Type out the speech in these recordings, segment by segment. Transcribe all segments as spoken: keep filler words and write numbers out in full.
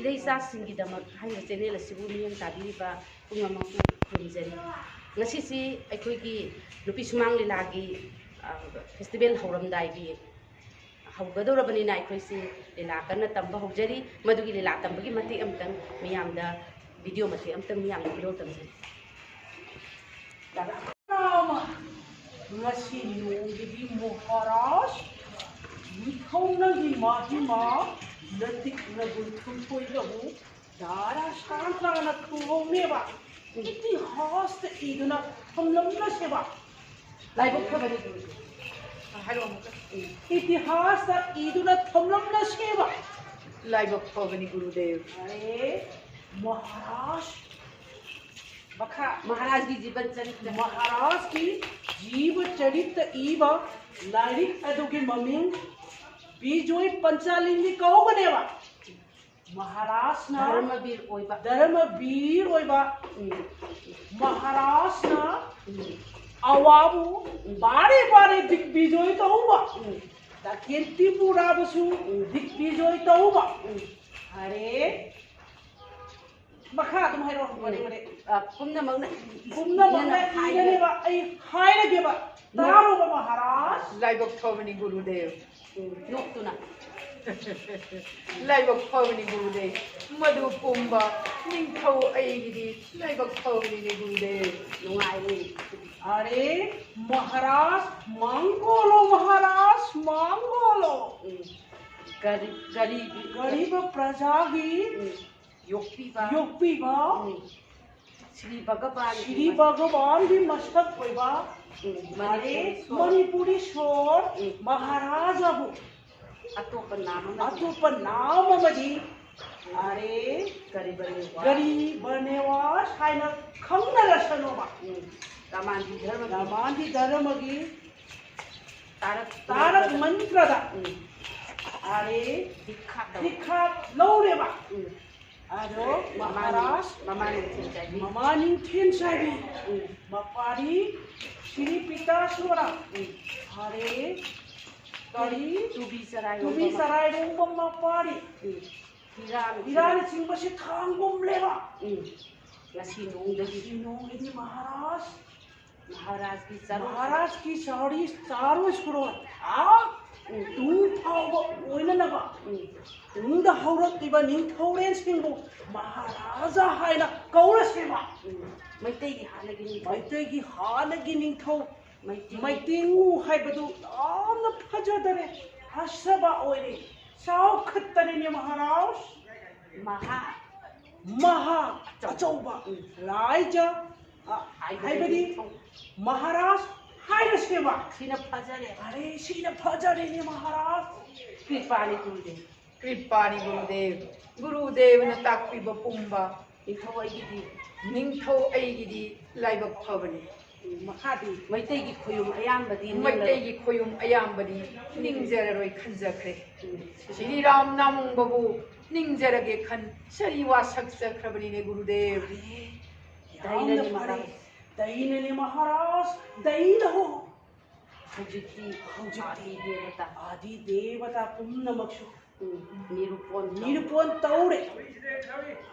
ꯏꯔꯩꯆꯥꯁꯤꯡꯒꯤꯗꯃꯛ ꯍꯥꯏꯔꯤꯕ ꯆꯦꯅꯦꯜ ꯑꯁꯤꯕꯨ ꯃꯤꯠꯌꯦꯡ ꯇꯥꯕꯤꯔꯤꯕ ꯄꯨꯝꯅꯃꯛꯄꯨ ꯈꯨꯔꯨꯝꯖꯔꯤ꯫ ꯉꯁꯤꯁꯤ ꯑꯩꯈꯣꯏꯒꯤ ꯅꯨꯄꯤ ꯁꯨꯃꯥꯡ ꯂꯤꯂꯥꯒꯤ, ꯑ, ꯐꯦꯁꯇꯤꯚꯦꯜ ꯍꯧꯔꯝꯗꯥꯏꯒꯤ ꯍꯧꯒꯗꯧꯔꯕꯅꯤꯅ ꯑꯩꯈꯣꯏꯁꯤ ꯂꯤꯂꯥ ꯀꯟꯅ ꯇꯝꯕ ꯍꯧꯖꯔꯤ꯫ ꯃꯗꯨꯒꯤ ꯂꯤꯂꯥ ꯇꯝꯕꯒꯤ ꯃꯇꯦꯛ ꯑꯃꯇꯪ ꯃꯤꯌꯥꯝꯗ, ꯚꯤꯗꯤꯑꯣ ꯃꯇꯦꯛ ꯑꯃꯇꯪ ꯃꯤꯌꯥꯝꯗ ꯈꯨꯗꯣꯜ ꯇꯝꯖꯔꯤ꯫ ꯔꯥꯃ, ꯉꯁꯤ ꯅꯣꯡꯒꯤꯗꯤ ꯃꯍꯥꯔꯥꯖ, ꯅꯤꯡꯊꯧꯅꯒꯤ ꯃꯍꯤꯃꯥ, ꯅꯇꯤꯛ ꯅꯒꯨꯟ ꯊꯨꯝꯊꯣꯏꯗꯕꯨ ꯗꯥꯔꯥ ꯁꯥꯟꯇ꯭ꯔꯥꯅ ꯊꯨꯡꯍꯧꯅꯦꯕ꯫ ꯏꯇꯤꯍꯥꯁꯇ ꯏꯗꯨꯅ ꯊꯝꯂꯝꯂꯁꯦꯕ꯫ ꯂꯥꯏꯕꯛ ꯐꯕꯅꯤ ꯒꯨꯔꯨꯗꯦꯕ꯫ ꯍꯥꯏꯔꯛꯑꯣ ꯑꯃꯨꯛꯀ꯫ ꯏꯇꯤꯍꯥꯁꯇ ꯏꯗꯨꯅ ꯊꯝꯂꯝꯂꯁꯦꯕ꯫ ꯂꯥꯏꯕꯛ ꯐꯕꯅꯤ ꯒꯨꯔꯨꯗꯦꯕ꯫ ꯑꯔꯦ, ꯃꯍꯥꯔꯥꯖ, ꯃꯈꯥ ꯃꯍꯥꯔꯥꯖꯒꯤ ꯖꯤꯕꯟ ꯆꯔꯤꯇ꯭ꯔ꯫ ꯃꯍꯥꯔꯥꯖꯀꯤ ꯖꯤꯕ ꯆꯔꯤꯇ꯭ꯔ ꯏꯕ ꯂꯥꯏꯔꯤꯛ ꯑꯗꯨꯒꯤ ꯃꯃꯤꯡ ꯕꯤꯖꯣꯏ ꯄꯟꯆꯥꯂꯤꯡꯗꯤ ꯀꯧꯒꯅꯦꯕ꯫ ꯃꯍꯥꯔꯥꯖꯅ ꯙꯔꯃꯕꯤꯔ ꯑꯣꯏꯕ꯫ ꯙꯔꯃꯕꯤꯔ ꯑꯣꯏꯕ꯫ ꯎꯝ꯫ ꯃꯍꯥꯔꯥꯖꯅ ꯎꯝ꯫ ꯑꯋꯥꯕꯨ ꯎꯝ꯫ ꯕꯥꯔꯦ ꯕꯥꯔꯦ ꯗꯤꯒꯕꯤꯖꯣꯏ ꯇꯧꯕ꯫ ꯎꯝ꯫ ꯇꯈꯦꯜ ꯇ꯭ꯔꯤꯄꯨꯔꯥꯕꯨꯁꯨ ꯎꯝ꯫ ꯗꯤꯒꯕꯤꯖꯣꯏ ꯇꯧꯕ꯫ ꯎꯝ꯫ ꯑꯔꯦ, ꯃꯈꯥ ꯑꯗꯨꯝ ꯍꯥꯏꯔꯛꯑꯣ, ꯃꯔꯦ ꯃꯔꯦ꯫ ꯑ, ꯄꯨꯝꯅꯃꯛꯅ ꯄꯨꯝꯅꯃꯛꯅ ꯏꯅꯅꯦꯕ꯫ ꯏꯅꯅꯦꯕ, ꯑꯩ ꯍꯥꯏꯔꯒꯦꯕ꯫ ꯅꯣꯛ-, ꯇꯥꯔꯣꯕ ꯃꯍꯥꯔꯥꯖ꯫ ꯂꯥꯏꯕꯛ ꯐꯕꯅꯤ ꯒꯨꯔꯨꯗꯦꯕ꯫ ꯎꯝ, ꯅꯣꯛꯇꯨꯅ꯫ ꯂꯥꯏꯕꯛ ꯐꯕꯅꯤ ꯒꯨꯔꯨꯗꯦꯕ꯫ ꯃꯗꯨ ꯄꯨꯝꯕ ꯅꯤꯡꯊꯧ ꯑꯩꯒꯤꯗꯤ ꯂꯥꯏꯕꯛ ꯐꯕꯅꯤꯅꯦ ꯒꯨꯔꯨꯗꯦꯕ꯫ ꯅꯨꯡꯉꯥꯏꯔꯦ꯫ ꯑꯔꯦ, ꯃꯍꯥꯔꯥꯖ, ꯃꯥꯡꯒꯣꯂꯣ ꯃꯍꯥꯔꯥꯖ, ꯃꯥꯡꯒꯣꯂꯣ꯫ ꯎꯝ꯫ ꯒꯔꯤ-, ꯒꯔꯤ-, ꯒꯔꯤꯕ ꯄ꯭ꯔꯖꯥꯒꯤ ꯎꯝ꯫ ꯌꯣꯛꯄꯤꯕ꯫ ꯌꯣꯛꯄꯤꯕ꯫ ꯎꯝ꯫ ꯁ꯭ꯔꯤ ꯚꯒꯕꯥꯟꯒꯤ ꯁ꯭ꯔꯤ ꯃꯁꯛ꯫ ꯚꯒꯕꯥꯟꯒꯤ ꯃꯁꯛ ꯑꯣꯏꯕ ꯎꯝ, ꯑꯔꯦ ꯃꯅꯤꯄꯨꯔꯤ ꯁꯣꯔ꯫ ꯃꯅꯤꯄꯨꯔꯤ ꯁꯣꯔ ꯎꯝ꯫ ꯃꯍꯥꯔꯥꯖꯥꯕꯨ ꯑꯇꯣꯞꯄ ꯅꯥꯝ ꯑꯃ ꯑꯇꯣꯞꯄ ꯅꯥꯝ ꯑꯃꯗꯤ ꯑꯔꯦ ꯒꯔꯤꯕ ꯅꯦꯋꯥꯖ꯫ ꯒꯔꯤꯕ ꯅꯦꯋꯥꯖ ꯍꯥꯏꯅ ꯈꯪꯅꯔꯁꯅꯣꯕ꯫ ꯎꯝ꯫ ꯔꯃꯥꯟꯗꯤ ꯙꯔꯃꯒꯤ ꯔꯃꯥꯟꯗꯤ ꯙꯔꯃꯒꯤ ꯇꯥꯔꯛ ꯇꯥꯔꯛ ꯃꯟꯇ꯭ꯔꯗ ꯎꯝ꯫ ꯑꯔꯦ ꯗꯤꯛꯈꯥ ꯇꯧ꯫ ꯗꯤꯛꯈꯥ ꯂꯧꯔꯦꯕ꯫ ꯎꯝ꯫ ꯑꯗꯣ ꯃꯃꯥꯅꯤ, ꯃꯍꯥꯔꯥꯖ ꯃꯃꯥꯅꯤ ꯅꯤꯡꯊꯦꯝ ꯆꯥꯏꯕꯤ꯫ ꯃꯃꯥ ꯅꯤꯡꯊꯦꯝ ꯆꯥꯏꯕꯤ꯫ ꯎꯝ꯫ ꯃꯄꯥꯗꯤ ꯁ꯭ꯔꯤ ꯄꯤꯇꯥꯁꯣꯔꯥ꯫ ꯎꯝ꯫ ꯑꯔꯦ ꯀꯔꯤ? ꯇꯨꯕꯤ ꯆꯔꯥꯏꯔꯣꯝꯕ ꯇꯨꯕꯤ ꯑꯃ꯫ ꯆꯔꯥꯏꯔꯣꯝꯕ ꯃꯄꯥꯔꯤ꯫ ꯎꯝ꯫ ꯍꯤꯔꯥꯅ ꯍꯤꯔꯥꯅꯆꯤꯡꯕꯁꯤ ꯊꯥꯡꯒꯨꯝꯂꯦꯕ꯫ ꯎꯝ꯫ ꯉꯁꯤ ꯅꯣꯡꯗꯒꯤ꯫ ꯉꯁꯤ ꯅꯣꯡꯒꯤꯗꯤ ꯃꯍꯥꯔꯥꯖ꯫ ꯃꯍꯥꯔꯥꯖꯀꯤ ꯆꯥꯔꯣꯏ꯫ ꯃꯍꯥꯔꯥꯖꯀꯤ ꯆꯥꯔꯤ-, ꯆꯥꯔꯣꯏ ꯁꯨꯔꯣꯏ꯫ ꯑꯥ? ꯎꯝ꯫ ꯇꯨꯡ ꯐꯥꯎꯕ ꯑꯣꯏꯅꯅꯕ꯫ ꯎꯝ꯫ ꯇꯨꯡꯗ ꯍꯧꯔꯛꯂꯤꯕ ꯅꯤꯡꯊꯧꯔꯦꯜꯁꯤꯡꯕꯨ ꯃꯍꯥꯔꯥꯖꯥ ꯍꯥꯏꯅ ꯀꯧꯔꯁꯦꯕ꯫ ꯎꯝ꯫ ꯃꯩꯇꯩꯒꯤ ꯍꯥꯟꯅꯒꯤ ꯅꯤꯡꯊꯧ꯫ ꯃꯩꯇꯩꯒꯤ ꯍꯥꯟꯅꯒꯤ ꯅꯤꯡꯊꯧ꯫ ꯃꯩꯇꯩ꯫ ꯃꯩꯇꯩꯉꯨ ꯍꯥꯏꯕꯗꯨ ꯌꯥꯝꯅ ꯐꯖꯗꯔꯦ, ꯐꯖꯕ ꯑꯣꯏꯔꯦ, ꯆꯥꯎꯈꯠꯇꯔꯦꯅꯦ ꯃꯍꯥꯔꯥꯖ꯫ ꯃꯍꯥ꯫ ꯃꯍꯥ꯫ ꯑꯆꯧꯕ꯫ ꯎꯝ꯫ ꯂꯥꯏꯖ꯫ ꯑ, ꯍꯥꯏꯕꯗꯤ ꯍꯥꯏꯕꯗꯤ ꯃꯍꯥꯔꯥꯖ ꯍꯥꯏꯔꯁꯦꯕ꯫ ꯁꯤꯅ ꯐꯖꯔꯦ꯫ ꯑꯔꯦ, ꯁꯤꯅ ꯐꯖꯔꯦꯅꯦ ꯃꯍꯥꯔꯥꯖ꯫ ꯀ꯭ꯔꯤꯄꯥꯅꯤ ꯒꯨꯔꯨꯗꯦꯕ꯫ ꯀ꯭ꯔꯤꯄꯥꯅꯤ ꯒꯨꯔꯨꯗꯦꯕ꯫ ꯒꯨꯔꯨꯗꯦꯕꯅ ꯇꯥꯛꯄꯤꯕ ꯄꯨꯝꯕ꯫ ꯅꯤꯡꯊꯧ ꯑꯩꯒꯤꯗꯤ꯫ ꯅꯤꯡꯊꯧ ꯑꯩꯒꯤꯗꯤ ꯂꯥꯏꯕꯛ ꯐꯕꯅꯤ꯫ ꯃꯈꯥꯗꯤ? ꯃꯩꯇꯩꯒꯤ ꯈꯣꯌꯨꯝ ꯑꯌꯥꯝꯕꯗꯤ ꯅꯤꯡꯂꯔꯣꯏ꯫ ꯃꯩꯇꯩꯒꯤ ꯈꯣꯌꯨꯝ ꯑꯌꯥꯝꯕꯗꯤ ꯅꯤꯡꯖꯔꯔꯣꯏ ꯈꯟꯖꯈ꯭ꯔꯦ꯫ ꯎꯝ꯫ ꯁ꯭ꯔꯤꯔꯥꯝ ꯅꯥꯃꯨꯡꯕꯕꯨ ꯅꯤꯡꯖꯔꯒꯦ ꯈꯟ ꯁꯔꯤ ꯋꯥ ꯁꯛꯆꯈ꯭ꯔꯕꯅꯤꯅꯦ ꯒꯨꯔꯨꯗꯦꯕ꯫ ꯌꯥꯝꯅ ꯗꯩꯅꯅꯤ ꯐꯔꯦ꯫ ꯃꯇꯥꯡ꯫ ꯗꯩꯅꯅꯤ ꯃꯍꯥꯔꯥꯖ, ꯗꯩꯅꯍꯣ꯫ ꯍꯧꯖꯤꯛꯇꯤ ꯍꯧꯖꯤꯛꯇꯤ ꯑꯥꯗꯤ ꯗꯦꯕꯇꯥ꯫ ꯑꯥꯗꯤ ꯗꯦꯕꯇꯥ ꯄꯨꯝꯅꯃꯛꯁꯨ ꯎꯝ, ꯅꯤꯔꯨꯄꯣꯟ ꯇꯧ-꯫ ꯅꯤꯔꯨꯄꯣꯟ ꯇꯧꯔꯦ꯫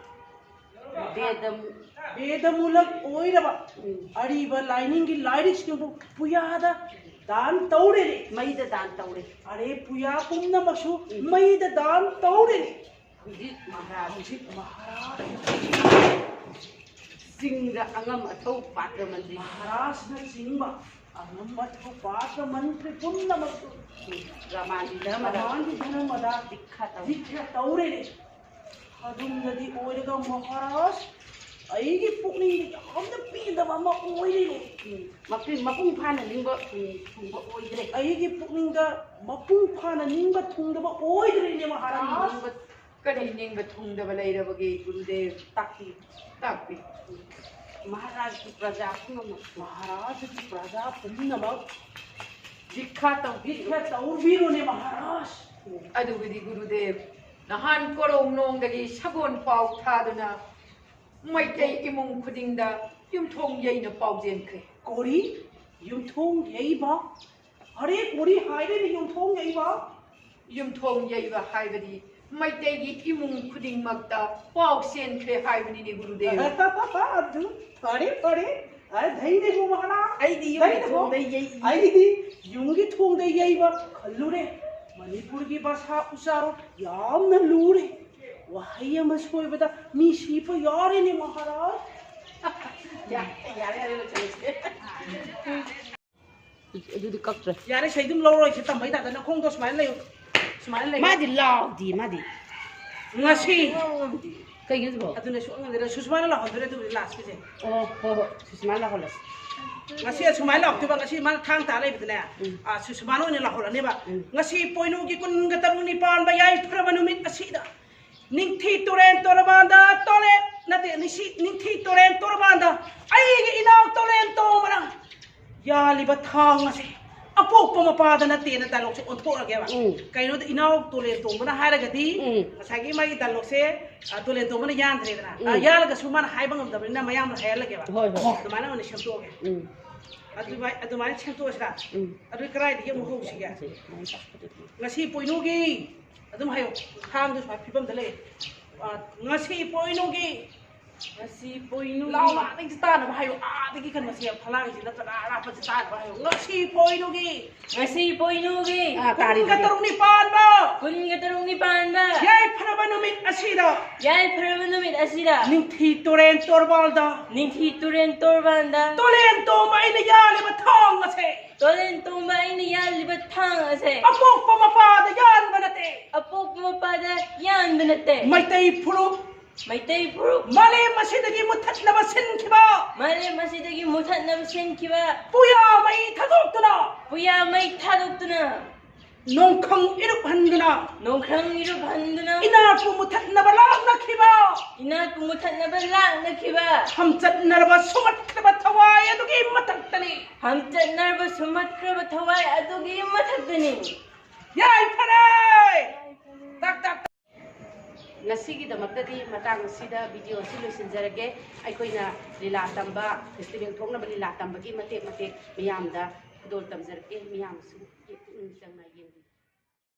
ꯕꯦꯗꯃꯨ-꯫ ꯕꯦꯗꯃꯨꯂꯛ ꯑꯣꯏꯔꯕ ꯎꯝ꯫ ꯑꯔꯤꯕ ꯂꯥꯏꯅꯤꯡꯒꯤ ꯂꯥꯏꯔꯤꯛꯁꯤꯡꯕꯨ ꯄꯨꯌꯥꯗ ꯗꯥꯟ ꯇꯧꯔꯦꯅꯦ꯫ ꯃꯩꯗ ꯗꯥꯟ ꯇꯧꯔꯦ꯫ ꯑꯔꯦ ꯄꯨꯌꯥ ꯄꯨꯝꯅꯃꯛꯁꯨ ꯎꯝ꯫ ꯃꯩꯗ ꯗꯥꯟ ꯇꯧꯔꯦꯅꯦ꯫ ꯍꯧꯖꯤꯛ ꯃꯍꯥꯔꯥꯖ꯫ ꯍꯧꯖꯤꯛ ꯃꯍꯥꯔꯥꯖ꯫ ꯆꯤꯡꯗ ꯑꯉꯝ ꯑꯊꯧ ꯄꯥꯇ꯭ꯔ ꯃꯟꯇ꯭ꯔꯤ꯫ ꯃꯍꯥꯔꯥꯖꯅ ꯆꯤꯡꯕ ꯑꯉꯝ ꯑꯊꯧ ꯄꯥꯇ꯭ꯔ ꯃꯟꯇ꯭ꯔꯤ ꯄꯨꯝꯅꯃꯛꯁꯨ ꯔꯃꯥꯟꯒꯤ ꯙꯔꯃꯗ ꯔꯃꯥꯟꯒꯤ ꯙꯔꯃꯗ ꯗꯤꯛꯈꯥ ꯇꯧ-꯫ ꯗꯤꯛꯈꯥ ꯇꯧꯔꯦꯅꯦ꯫ ꯑꯗꯨꯝꯅꯗꯤ ꯑꯣꯏꯔꯒ ꯃꯍꯥꯔꯥꯖ, ꯑꯩꯒꯤ ꯄꯨꯛꯅꯤꯡꯗ ꯌꯥꯝꯅ ꯄꯦꯟꯗꯕ ꯑꯃ ꯑꯣꯏꯔꯦꯅꯦ꯫ ꯎꯝ, ꯃꯄꯨꯡ-, ꯃꯄꯨꯡ ꯐꯥꯅ ꯅꯤꯡꯕ, ꯎꯝ, ꯊꯨꯡꯕ ꯑꯣꯏꯗ꯭ꯔꯦ꯫ ꯑꯩꯒꯤ ꯄꯨꯛꯅꯤꯡꯗ ꯃꯄꯨꯡ ꯐꯥꯅ ꯅꯤꯡꯕ ꯊꯨꯡꯗꯕ ꯑꯣꯏꯗ꯭ꯔꯦꯅꯦ ꯃꯍꯥꯔꯥꯖ꯫ ꯀꯔꯤ ꯅꯤꯡꯕ ꯊꯨꯡꯗꯕ ꯂꯩꯔꯕꯒꯦ ꯒꯨꯔꯨꯗꯦꯕ? ꯇꯥꯛꯄꯤꯌꯨ꯫ ꯇꯥꯛꯄꯤꯌꯨ꯫ ꯃꯍꯥꯔꯥꯖꯀꯤ ꯄ꯭ꯔꯖꯥ ꯄꯨꯝꯅꯃꯛ꯫ ꯃꯍꯥꯔꯥꯖꯒꯤ ꯄ꯭ꯔꯖꯥ ꯄꯨꯝꯅꯃꯛ꯫ ꯗꯤꯛꯈꯥ ꯇꯧꯕꯤꯌꯨ꯫ ꯗꯤꯛꯈꯥ ꯇꯧꯕꯤꯔꯣꯅꯦ ꯃꯍꯥꯔꯥꯖ꯫ ꯑꯗꯨꯒꯗꯤ ꯒꯨꯔꯨꯗꯦꯕ, ꯅꯍꯥꯟ ꯀꯣꯔꯧꯅꯣꯡꯗꯒꯤ ꯁꯒꯣꯜ ꯄꯥꯎ ꯊꯥꯗꯨꯅ ꯃꯩꯇꯩ ꯏꯃꯨꯡ ꯈꯨꯗꯤꯡꯗ ꯌꯨꯝꯊꯣꯡ ꯌꯩꯅ ꯄꯥꯎ ꯆꯦꯟꯈ꯭ꯔꯦ꯫ ꯀꯣꯔꯤ? ꯌꯨꯝꯊꯣꯡ ꯌꯩꯕ? ꯑꯔꯦ ꯀꯣꯔꯤ ꯍꯥꯏꯔꯦꯅꯦ ꯌꯨꯝꯊꯣꯡ ꯌꯩꯕ꯫ ꯌꯨꯝꯊꯣꯡ ꯌꯩꯕ ꯍꯥꯏꯕꯗꯤ ꯃꯩꯇꯩꯒꯤ ꯏꯃꯨꯡ ꯈꯨꯗꯤꯡꯃꯛꯇ ꯄꯥꯎ ꯆꯦꯟꯈ꯭ꯔꯦ ꯍꯥꯏꯕꯅꯤꯅꯦ ꯒꯨꯔꯨꯗꯦꯕ꯫ ꯑꯗꯨ ꯐꯔꯦ ꯐꯔꯦ꯫ ꯑ, ꯙꯩꯅꯦ ꯍꯣ ꯃꯍꯥꯔꯥꯖ꯫ ꯑꯩꯗꯤ ꯌꯨꯝꯒꯤ ꯙꯩꯅꯦ ꯍꯣ꯫ ꯊꯣꯡꯗ ꯌꯩ-, ꯑꯩꯗꯤ ꯌꯨꯝꯒꯤ ꯊꯣꯡꯗ ꯌꯩꯕ ꯈꯜꯂꯨꯔꯦ꯫ ꯃꯅꯤꯄꯨꯔꯒꯤ ꯚꯥꯁꯥ ꯎꯆꯥꯔꯣꯟ ꯌꯥꯝꯅ ꯂꯨꯔꯦ꯫ ꯋꯥꯍꯩ ꯑꯃ ꯁꯣꯏꯕꯗ ꯃꯤ ꯁꯤꯕ ꯌꯥꯎꯔꯦꯅꯦ ꯃꯍꯥꯔꯥꯖ꯫ ꯌꯥꯔꯦ, ꯌꯥꯔꯦ, ꯌꯥꯔꯦ, ꯂꯣꯏꯁꯤꯜꯂꯁꯦ꯫ ꯑꯗꯨꯗꯤ ꯀꯛꯇ꯭ꯔꯦ꯫ ꯌꯥꯔꯦ, ꯁꯤ ꯑꯗꯨꯝ ꯂꯧꯔꯣꯏꯁꯦ, ꯇꯝꯕꯩ ꯇꯥꯏꯞꯇ ꯅꯈꯣꯡꯗꯣ ꯁꯨꯃꯥꯏꯅ ꯂꯩꯌꯨ꯫ ꯁꯨꯃꯥꯏꯅ ꯂꯩꯌꯨ꯫ ꯃꯥꯗꯤ ꯂꯥꯎꯗꯦ, ꯃꯥꯗꯤ꯫ ꯉꯁꯤ꯫ ꯀꯩꯒꯤꯅꯣ ꯁꯤꯕꯣ? ꯑꯗꯨꯅꯦ ꯁꯨꯛꯉꯝ ꯉꯝꯗꯦ꯫ ꯁꯨꯁꯃꯥꯅ ꯂꯥꯎꯍꯟꯗꯣꯔꯦ ꯑꯗꯨꯕꯨꯗꯤ ꯂꯥꯁꯀꯤꯁꯦ꯫ ꯑꯣ, ꯍꯣꯏ, ꯍꯣꯏ꯫ ꯁꯨꯁꯃꯥꯅ ꯂꯥꯎꯍꯜꯂꯁꯤ꯫ ꯉꯁꯤ ꯑꯁꯨꯃꯥꯏꯅ ꯂꯥꯎꯗꯣꯏꯕ, ꯉꯁꯤ ꯃꯥꯅ ꯊꯥꯡ ꯇꯥ ꯂꯩꯕꯗꯅꯦ꯫ ꯎꯝ꯫ ꯑ, ꯁꯨꯁꯃꯥꯅ ꯑꯣꯏꯅ ꯂꯥꯎꯍꯜꯂꯅꯦꯕ꯫ ꯎꯝ꯫ ꯉꯁꯤ ꯄꯣꯏꯅꯨꯒꯤ ꯀꯨꯟꯒ ꯇꯔꯨꯛꯅꯤ ꯄꯥꯟꯕ ꯌꯥꯏꯐꯔꯕ ꯅꯨꯃꯤꯠ ꯑꯁꯤꯗ ꯅꯤꯡꯊꯤ ꯇꯨꯔꯦꯟ ꯇꯣꯔꯕꯥꯟꯗ ꯇꯣꯔꯦꯟ, ꯅꯠꯇꯦ, ꯅꯤꯡꯁꯤ-, ꯅꯤꯡꯊꯤ ꯇꯨꯔꯦꯟ ꯇꯣꯔꯕꯥꯟꯗ ꯑꯩꯒꯤ ꯏꯅꯥꯎ ꯇꯣꯔꯦꯟ ꯇꯣꯝꯕꯅ ꯌꯥꯜꯂꯤꯕ ꯊꯥꯡ ꯑꯁꯦ ꯑꯄꯣꯛꯄ ꯃꯄꯥꯗ ꯅꯠꯇꯦꯅ ꯗꯥꯏꯂꯣꯛꯁꯦ ꯑꯣꯟꯊꯣꯛꯑꯒꯦꯕ꯫ ꯎꯝ꯫ ꯀꯩꯅꯣꯗ ꯏꯅꯥꯎ ꯇꯣꯔꯦꯟ ꯇꯣꯝꯕꯅ ꯍꯥꯏꯔꯒꯗꯤ ꯎꯝ꯫ ꯉꯁꯥꯏꯒꯤ ꯃꯥꯒꯤ ꯗꯥꯏꯂꯣꯛꯁꯦ, ꯑ, ꯇꯣꯔꯦꯟ ꯇꯣꯝꯕꯅ ꯌꯥꯟꯗ꯭ꯔꯦꯗꯅ꯫ ꯑ, ꯎꯝ꯫ ꯌꯥꯜꯂꯒꯁꯨ ꯃꯥꯅ ꯍꯥꯏꯕ ꯉꯝꯗꯕꯅꯤꯅ ꯃꯌꯥꯝꯅ ꯍꯥꯏꯍꯜꯂꯒꯦꯕ꯫ ꯍꯣꯏ, ꯍꯣꯏ꯫ ꯑꯗꯨꯃꯥꯏꯅ ꯑꯣꯏꯅ ꯁꯦꯝꯗꯣꯛꯑꯒꯦ꯫ ꯎꯝ꯫ ꯑꯗꯨꯃꯥꯏ-, ꯑꯗꯨꯃꯥꯏꯅ ꯁꯦꯝꯗꯣꯛꯑꯁꯤꯔꯥ? ꯎꯝ꯫ ꯑꯗꯨ ꯀꯗꯥꯏꯗꯒꯤ ꯑꯃꯨꯛ ꯍꯧꯁꯤꯒꯦ? ꯁꯦ, ꯁꯨꯃꯥꯏꯅ ꯇꯧꯔꯒ꯫ ꯉꯁꯤ ꯄꯣꯏꯅꯨꯒꯤ ꯑꯗꯨꯝ ꯍꯥꯏꯌꯣ꯫ ꯈꯥꯡꯗꯣ ꯁꯨꯃꯥꯏꯅ ꯐꯤꯕꯝꯗ ꯂꯩ꯫ ꯑ, ꯉꯁꯤ ꯄꯣꯏꯅꯨꯒꯤ꯫ ꯉꯁꯤ ꯄꯣꯏꯅꯨꯒꯤ꯫ ꯂꯥꯎꯅ ꯑꯥꯗꯒꯤ ꯇꯥꯅꯕ ꯍꯥꯏꯌꯣ꯫ ꯑꯥꯗꯒꯤ ꯀꯩꯅꯣꯁꯦ ꯐꯂꯥꯡꯁꯤ ꯅꯠꯇ꯭ꯔꯒ ꯑꯔꯥꯞꯄꯁꯦ ꯇꯥꯅꯕ ꯍꯥꯏꯌꯣ꯫ ꯉꯁꯤ ꯄꯣꯏꯅꯨꯒꯤ꯫ ꯉꯁꯤ ꯄꯣꯏꯅꯨꯒꯤ꯫ ꯑꯥ, ꯇꯥꯔꯤ, ꯀꯨꯟꯒ ꯇꯥꯔꯤ꯫ ꯇꯔꯨꯛꯅꯤ ꯄꯥꯟꯕ꯫ ꯀꯨꯟꯒ ꯇꯔꯨꯛꯅꯤ ꯄꯥꯟꯕ꯫ ꯌꯥꯏꯐꯔꯕ ꯅꯨꯃꯤꯠ ꯑꯁꯤꯗ꯫ ꯌꯥꯏꯐꯔꯕ ꯅꯨꯃꯤꯠ ꯑꯁꯤꯗ꯫ ꯅꯤꯡꯊꯤ ꯇꯨꯔꯦꯟ ꯇꯣꯔꯕꯥꯜꯗ꯫ ꯅꯤꯡꯊꯤ ꯇꯨꯔꯦꯟ ꯇꯣꯔꯕꯥꯜꯗ꯫ ꯇꯣꯔꯦꯟ ꯇꯣꯝꯕ ꯑꯩꯅ ꯌꯥꯜꯂꯤꯕ ꯊꯥꯡ ꯑꯁꯦ꯫ ꯇꯣꯔꯦꯟ ꯇꯣꯝꯕ ꯑꯩꯅ ꯌꯥꯜꯂꯤꯕ ꯊꯥꯡ ꯑꯁꯦ꯫ ꯑꯄꯣꯛꯄ ꯃꯄꯥꯗ ꯌꯥꯟꯕ ꯅꯠꯇꯦ꯫ ꯑꯄꯣꯛꯄ ꯃꯄꯥꯗ ꯌꯥꯟꯕ ꯅꯠꯇꯦ꯫ ꯃꯩꯇꯩ ꯐꯨꯔꯨꯞ꯫ ꯃꯩꯇꯩ ꯐꯨꯔꯨꯞ꯫ ꯃꯥꯂꯦꯝ ꯑꯁꯤꯗꯒꯤ ꯃꯨꯊꯠꯅꯕ ꯁꯤꯟꯈꯤꯕ꯫ ꯃꯥꯂꯦꯝ ꯑꯁꯤꯗꯒꯤ ꯃꯨꯊꯠꯅꯕ ꯁꯤꯟꯈꯤꯕ꯫ ꯄꯨꯌꯥ ꯃꯩ ꯊꯥꯗꯣꯛꯇꯨꯅ꯫ ꯄꯨꯌꯥ ꯃꯩ ꯊꯥꯗꯣꯛꯇꯨꯅ꯫ ꯅꯣꯡꯈꯪ ꯏꯔꯨꯞ ꯍꯟꯗꯨꯅ꯫ ꯅꯣꯡꯈꯪ ꯏꯔꯨꯞ ꯍꯟꯗꯨꯅ꯫ ꯏꯅꯥꯠꯄꯨ ꯃꯨꯊꯠꯅꯕ ꯂꯥꯛꯅꯈꯤꯕ꯫ ꯏꯅꯥꯠꯄꯨ ꯃꯨꯊꯠꯅꯕ ꯂꯥꯛꯅꯈꯤꯕ꯫ ꯍꯝꯆꯠꯅꯔꯕ ꯁꯨꯃꯠꯈ꯭ꯔꯕ ꯊꯋꯥꯏ ꯑꯗꯨꯒꯤ ꯃꯊꯛꯇꯅꯤ꯫ ꯍꯝꯆꯠꯅꯔꯕ ꯁꯨꯃꯠꯈ꯭ꯔꯕ ꯊꯋꯥꯏ ꯑꯗꯨꯒꯤ ꯃꯊꯛꯇꯅꯤ꯫ ꯌꯥꯏꯐꯔꯦ! ꯇꯥꯛ, ꯇꯥꯛ, ꯇꯥꯛ꯫ ꯉꯁꯤꯒꯤꯗꯃꯛꯇꯗꯤ ꯃꯇꯥꯡ ꯑꯁꯤꯗ ꯚꯤꯗꯤꯑꯣ ꯑꯁꯤ ꯂꯣꯏꯁꯤꯟꯖꯔꯒꯦ꯫ ꯑꯩꯈꯣꯏꯅ ꯂꯤꯂꯥ ꯇꯝꯕ, ꯐꯦꯁꯇꯤꯚꯦꯜ ꯊꯣꯛꯅꯕ ꯂꯤꯂꯥ ꯇꯝꯕꯒꯤ ꯃꯇꯦꯛ ꯃꯇꯦꯛ ꯃꯤꯌꯥꯝꯗ ꯈꯨꯗꯣꯜ ꯇꯝꯖꯔꯛꯀꯦ꯫ ꯃꯤꯌꯥꯝꯁꯨ ꯄꯨꯛꯅꯤꯡ ꯆꯪꯅ ꯌꯦꯡꯕꯤꯌꯨ꯫